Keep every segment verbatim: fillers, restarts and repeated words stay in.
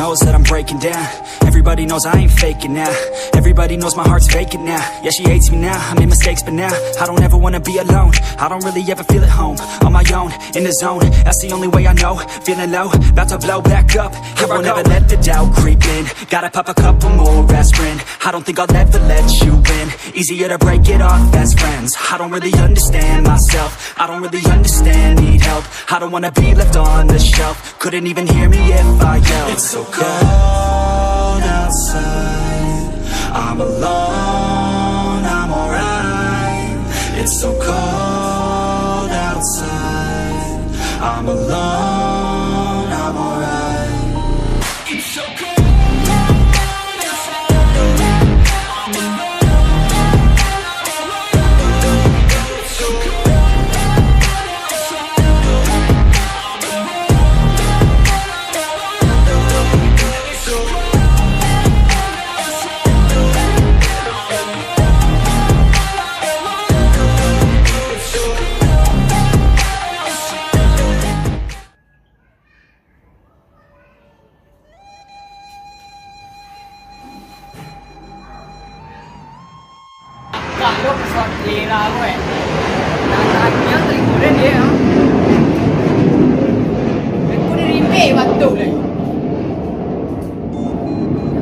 Knows that I'm breaking down. Everybody knows I ain't faking now. Everybody knows my heart's vacant now. Yeah, she hates me now. I made mistakes, but now I don't ever wanna be alone. I don't really ever feel at home. On my own, in the zone. That's the only way I know. Feeling low, about to blow back up. I won't ever let the doubt creep in. Gotta pop a couple more aspirin. I don't think I'll ever let you in. Easier to break it off best friends. I don't really understand myself. I don't really understand, need help. I don't wanna be left on the shelf. Couldn't even hear me if I yelled. It's so cold outside. I'm alone, I'm alright. It's so cold outside. I'm alone, I'm alright. It's so cold outside. I'm alone, I'm alright. It's so cold outside. Kalau pesawat Lera ko, eh. Nak tanyang tadi kuren dia, ha. Aku ni rimeh batuk lagi.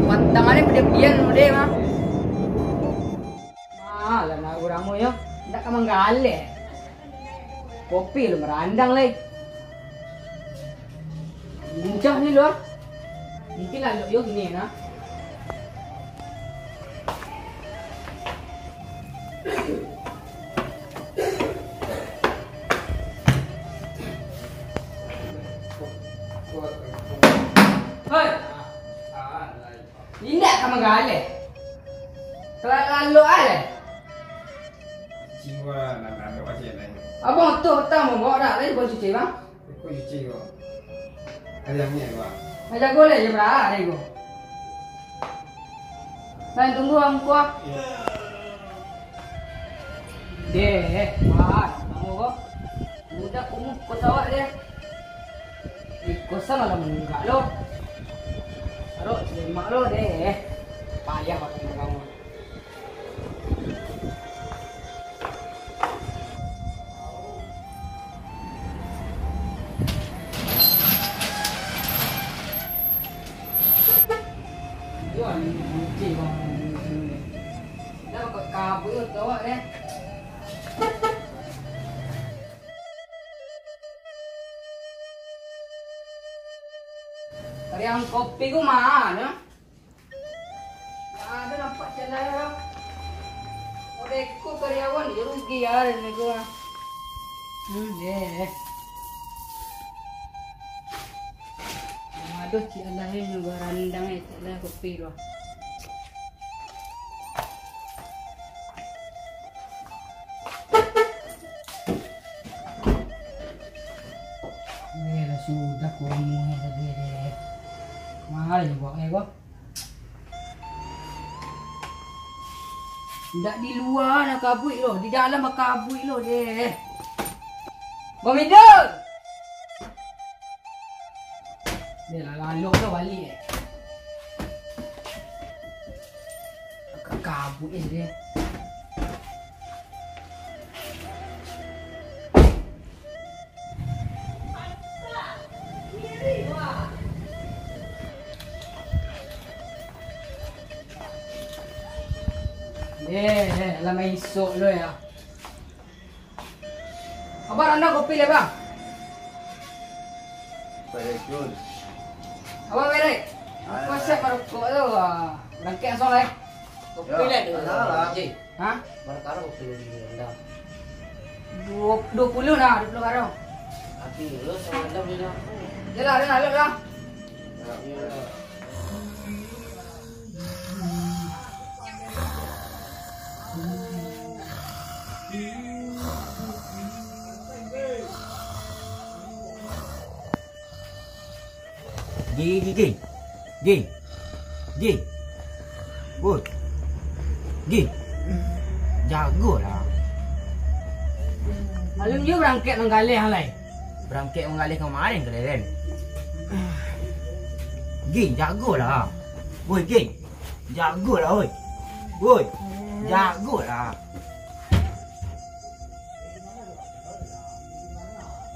Patang hari padiam-padiam model, ha. Malah nak urang mo yo, ndak ka manggaleh. Kopi lu marandang lai. Lincah ni lu, ah. Mungkin lah lu yo gini nah. Hoi. Indak ka manggaleh. Kalau lalu ai. Cuci ko lah, nak, nak, nak, nak, nak. Abang tu petang mau bawa dah, tadi kau cuci, bang? Aku cuci ko. Ayam ni, bang. Nak jago lah je, bang, tadi ko. Bang, tunggu, bang, kuah. Iya. Deh, eh, wah, tunggu ko. Budak umur kau sawak deh. Di kosan lah munggak lo. Taruh semak lo deh. Payah waktu kamu. Wah, ini putih bang. Dah kau kabur tu awak deh. Kariang kopi ku ma nyo? Ado nampak calai yo. Odeh ko karyawan yo rugi ari ko. Hmm, deh. Aduh, cik alah yo, nunggu randang yo, cik alah kopi tu. Deh, lah sudah ko umua tadi deh. Mahal jo buek ko. Indak di lua lah kabuik lo, di dalam lah kabuik lo deh. Bang Midun! Deh lah, lalok tu baliak eh. Agak kabut eh dia. Eh, eh, lah main isok lo ya. Abang randang kopi lai, Bang? Beres, Jun. Abang beres? Ah. Aku siap marokok tu. Ah. Barangkek langsung lai. Kopi lai tu. Yo, alah, alah. Ji. Ha? Bara karung kopi lai randang? Duo, duo puluah nah, duo puluah karung. Habis tu, sama randang beli aku. Yalah, yalah, yalah. Yo. Gi, gi, gi. Gi. Gi. Bus. Gi. Jagolah. Alun juo barangkek manggaleh lai. Barangkek manggaleh kamarin ka Leren. Geng, jagolah. Woi, geng. Jagolah, oi. Woi, jagolah.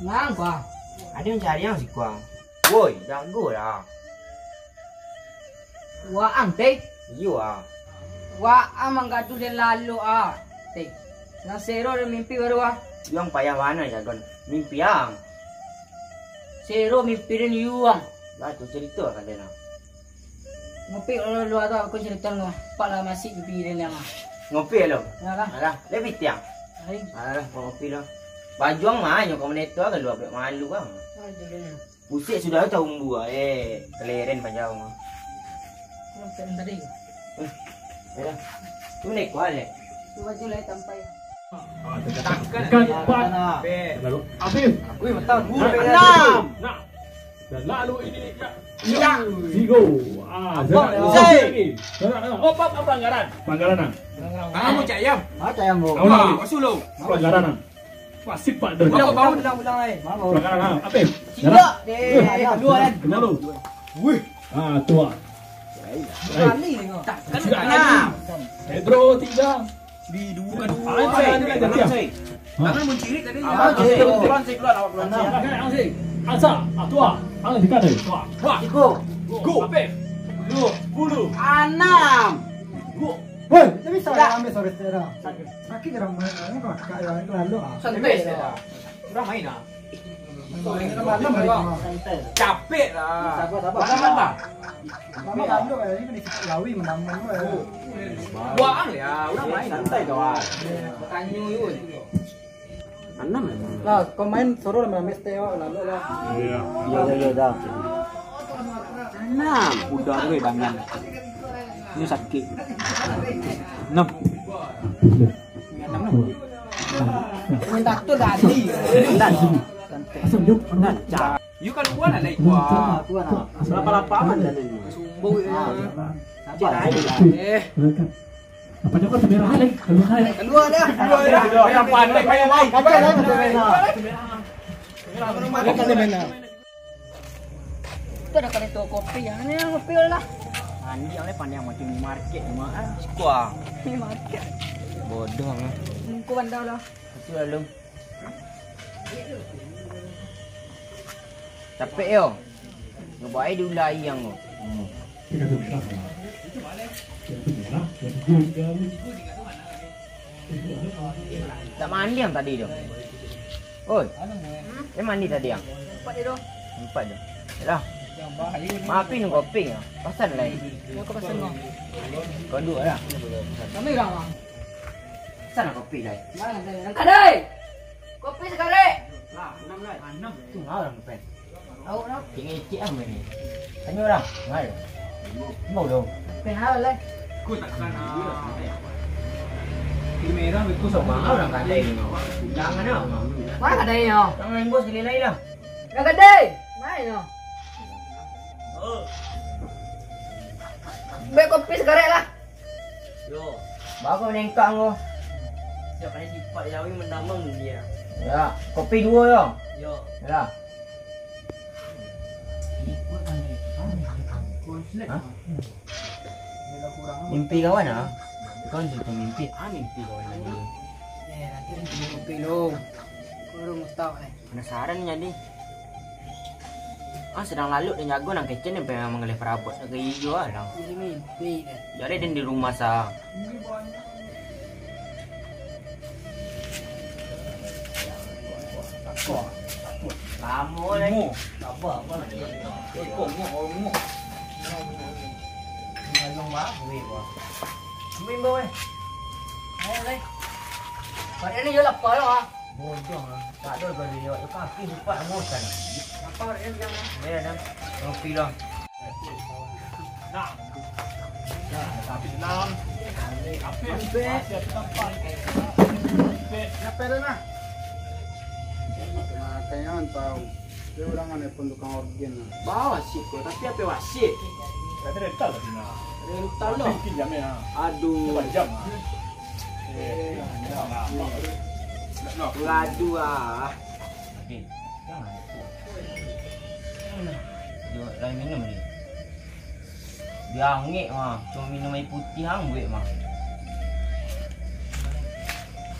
Nang, Kua. Ado nan mancari ang siko, ah. Woi, jagolah. Waang, Teh? Iyo, ah. Waang manggaduah den lalok, ah, Teh. Nan sero den mimpi baru, ah. Yuang payah bana jagon mimpi ang. Sero mimpi den yuang. Lah, tu carito kan den, ah. Ngopi lo lua tu, aku carito lo. Pak lah masih mimpi den yang, ah. Ngopi lo? Alah. Alah, lebih tiang. Hai. Alah, kau ngopi lo. Baju ang mah nyo kau meneto kan lu, agak malu ang. Ah, jadi. Pusek sudah tu umbu, eh, keleren panjang mah. Kurang tadi. Eh, ya. Tu naik kuat, eh. Tu baju lai tampai. Ah, dekat, dekat, empat. Lalu, Afif. Wih, betul. Nah, enam. Nah. Dan lalu ini, ya. Ya. Tiga. Ah, Abang, Zainal. Ya. Zainal lagi. Zainal, ah. Oh, apa, apa pelanggaran? Pelanggaran, ah. Kamu cak ayam. Ah, cak ayam, Bu. Tahu lah. Wah, Sulu. Pelanggaran, ah. Masih pak dah. Ulang, ulang, ulang, ulang, eh. Pelanggaran, ah. Apa? Tidak. Jalan. Eh, keluar, kan? Keluar lu. Wih. Ah, tua. Kali ni kau. Tak, kan. Sudah. Enam. Pedro tiga. Di dua, dua. Ah, ini lagi, lagi, lagi. Tangan mencirit tadi. Ah, oke. Keluar, keluar, awak keluar. Enam. Angsa, ah, tua. Angsa, tua. Wah. Tiga. Go. Apa? Dua puluh. Enam. Go. Woi, tapi salah ambil sore dah. Sakit. Sakit geram banget, ini kok kakak yang itu lalu, ah. Santai saja. Urang main, ah. Malam hari, ah. Capek lah. Sabar, sabar. Malam, Bang. Lama lalu, eh, ini kena sikit gawi, menambah, eh. Buang ya, urang main. Santai, kawan. Tanyo, Yun. Anam, anam. Lah, kau main suruh lah, main mesti awak lalu lah. Iya. Iya, iya, iya, dah. Anam. Udah dulu, dangan. Ini sakit. Enam. Enam, enam. Main tato tadi. Enam. Asam jauh. Enam. Cak. You kan buat lah, naik kuah. Lapar-lapar amat dah ni. Sumbung, ya. Sabar. Eh. Apa cakap kamera hai? Kamera hai. Keluar dah. Keluar dah. Yang pandai main, main. Kacau lah, kacau lah. Kacau lah. Tu dah kali tu kopi yang ni, kopi lah. Andi yang lain pandai macam ni market cuma, ah. Sikuah. Ni market. Bodoh lah. Engkau pandai lah. Betul lah, Lum. Capek yo. Ngebai diulai yang tu. Hmm. Tak mandi yang tadi tu. Oi. Eh, mandi tadi yang. Empat dia tu. Empat dia. Yalah. Maafin kopi ya. Pasan lain. Aku pasan kau. Kau duduk lah. Kami orang. Pasan lah kopi lain. Mana tadi? Angkat deh. Kopi sakarek. Lah, enam lah. Enam. Tu lah orang pen. Tahu lah. Cik ngecek lah main ni. Tanya orang. Ngai. Mau dong. Pen hal lah. Ku tak sana. Di merah itu sama orang kadai ni. Jangan ah. Mana kadai ni? Jangan bos gila lain lah. Yang kadai. Main lah. Ambil kopi sakarek lah. Yo. Baru nengkang ko. Siap pakai sifat jawi mendamang dia. Ya, kopi duo yo. Yo. Ya. Hah? Mimpi kawan ah. Kawan cerita mimpi. Ah, mimpi kawan tadi. Eh, nanti mimpi lo. Kau urang utak eh. Penasaran jadi. Ah, sadang lalok den jago nan kecen den pengen manggaleh parabot ka ijo ah, lang. Jadi mimpi deh. Jadi den di rumah sa. Lamo lai. Sabar, sabar. Iko ngok, ngok. Ngok, ngok. Ngok, ngok. Ambil, ambil, eh. Ayo, lai. Pada ni yo lapar lah. Bodoh lah. Tak ada gaji lewat tu, kaki lupa emosan. Apa yang jangan? Ya, dah. Kopi lah. Nah. Nah, tapi enam. Apa? Apa? Apa? Apa? Apa? Apa? Apa? Apa? Makanya kan tahu. Dia orang kan pun tukang organ lah. Bawa sih kok, tapi apa wasit? Tapi rental lah, Dina. Rental lah. Mungkin jamnya. Aduh. Coba jam lah. Eh, ya, lama. Ngadu ah. Oke. Jangan. Dua, lain minum ni. Yo angek mah, cuma minum aia putiah ang buek mah.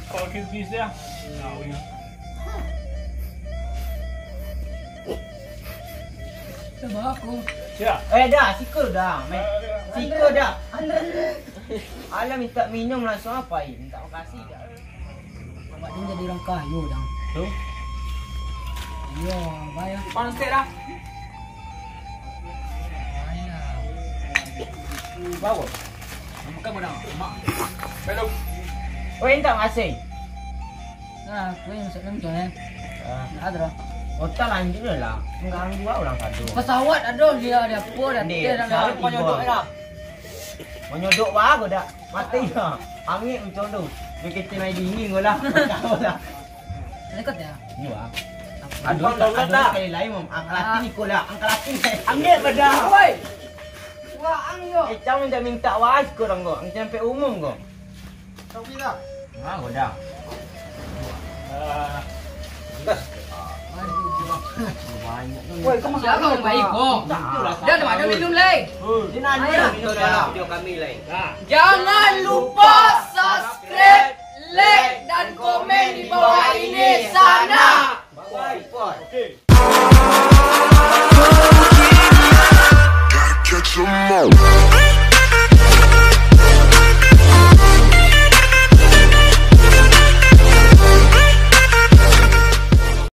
Kalau kis-kis ya. Coba aku. Siap. Eh dah, siko dah, men. Siko dah. Andre. Alah minta minum langsung apo ai? Minta makasih dah. Awak ni jadi urang kayo, Dang. Tu? Iyo, bayar. Panas tek dah. Bawa. Makan mana? Mak. Hello. Oi, minta makasih. Nah, aku yang masak minum tu, eh. Ah. Ada dah. Otak lanjut lah. Mengganggu urang sado. Pesawat ada dia, dia apa, dia Ni, ada, pesawat ada. Tiba. Manyodok baru dah. Mati ha. Angin macam tu. Dia kecil main dingin kau lah. Kau lah. Dekat ya? Ni wah. Aduh, Abang tak, tolong aduh, tak? Sekali lain, Mam. Angkat laki Ah. ni kau lah. Angkat laki ni. Ambil bedah. Woi. Wah, ang yo. Eh, jangan minta minta wah kau orang kau. Ang sampai umum kau. Kau bilang. Ah, udah. Ah. Banyak tu. Woi, kau Siapa makan yang baik apa? Kau? Dah ada minum lai. Dia nanya Ayo. Minum dalam video kami lai. Jangan lupa subscribe, like, dan komen di bawah ini sana. Bye. Okey.